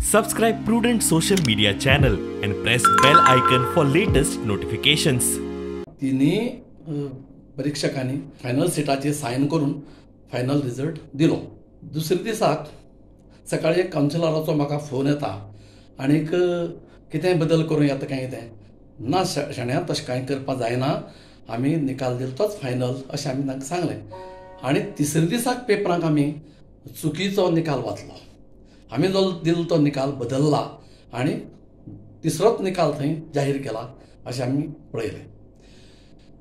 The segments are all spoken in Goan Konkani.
Subscribe Prudent social media channel and press bell icon for latest notifications. तिन्ही परीक्षकांनी फायनल सिटाचेर सायन करून फायनल रिजल्ट दिलो. दुसऱ्या दिसाक सकाळी एक कावन्सिलराचो म्हाका फोन येता आनीक कितेंय बदल करूं येता काय कितें ना, शेण्या तशें कांय करपाक जायना, आमी निकाल दिलो तोच फायनल अशें आमी तांकां सांगलें. आनी तिसऱ्या दिसाक पेपरांक आमी चुकीचो निकाल वाचलो. आमी जो दिलो तो निकाल बदलला आनी तिसरोच निकाल थंय जाहीर केला अशें आमी पळयलें.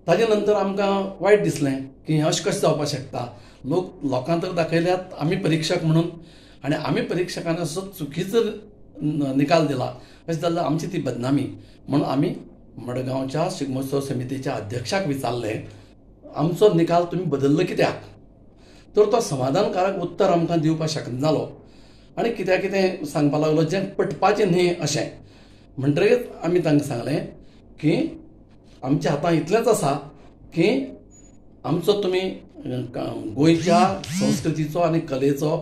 ताजे नंतर आमकां वायट दिसलें की हें अशें कशें जावपाक शकता, लोकांक तर दाखयल्यात आमी परिक्षक म्हणून आनी आमी परिक्षकांनी असो चुकीचो निकाल दिला अशें जाल्यार आमची ती बदनामी. म्हणून आमी मडगांवच्या शिगमोत्सव समितीच्या अध्यक्षाक विचारलें, आमचो निकाल तुमी बदललो कित्याक? तर तो समाधानकारक उत्तर आमकां दिवपाक शकना जालो आनी कित्याक कितें सांगपाक लागलो जें पटपाचें न्ही अशें. म्हणटकीच आमी तांकां सांगलें की आमच्या हातांत इतलेंच आसा की आमचो तुमी गोंयच्या संस्कृतीचो आनी कलेचो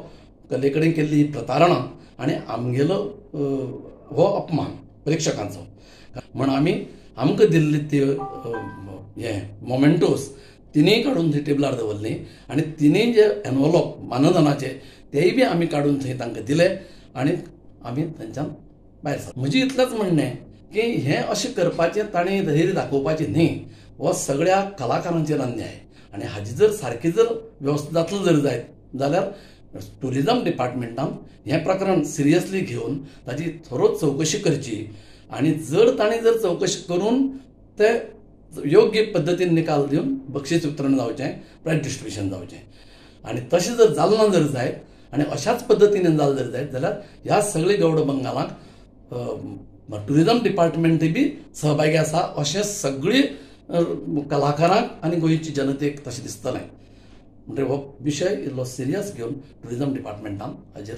कले कडेन केल्ली प्रतारणा आनी आमगेलो हो अपमान प्रेक्षकांचो, म्हण आमी आमकां दिल्ली ती हे मोमेंटोस तिनूय काडून थंय टेबलार दवरली आनी तिनूय जे एनवलॉप मानधनाचे तेय बी आमी काडून थंय तांकां दिले आनी आमी थंयच्यान भायर सरले. म्हजें इतलेंच म्हणणें की हें अशें करपाचें ताणें धैर्य दाखोवपाचें न्ही, हो सगळ्या कलाकारांचेर अन्याय आनी हाजी जर सारकी जर वेवस्था जातली जर जायत जाल्यार ट्युरिजम डिपार्टमेंटान हें प्रकरण सिरियसली घेवन ताजी थोरो चवकशी करची आनी जर ताणें जर चवकशी करून ते योग्य पद्दतीन निकाल दिवन बक्षीस वितरण जावचें, प्रायज डिस्ट्रिब्युशन जावचें. आनी तशें जर जालें ना जर जायत आनी अशाच पद्दतीन जालें जर जायत जाल्यार ह्या सगळे गौड बंगालाक ट्युरिजम डिपार्टमेंटय बी सहभागी आसा अशें सगळी कलाकारांक आनी गोंयची जनतेक तशें दिसतलें. म्हणटकीर हो विशय इल्लो सिरियस घेवन ट्युरिजम डिपार्टमेंटान हाजेर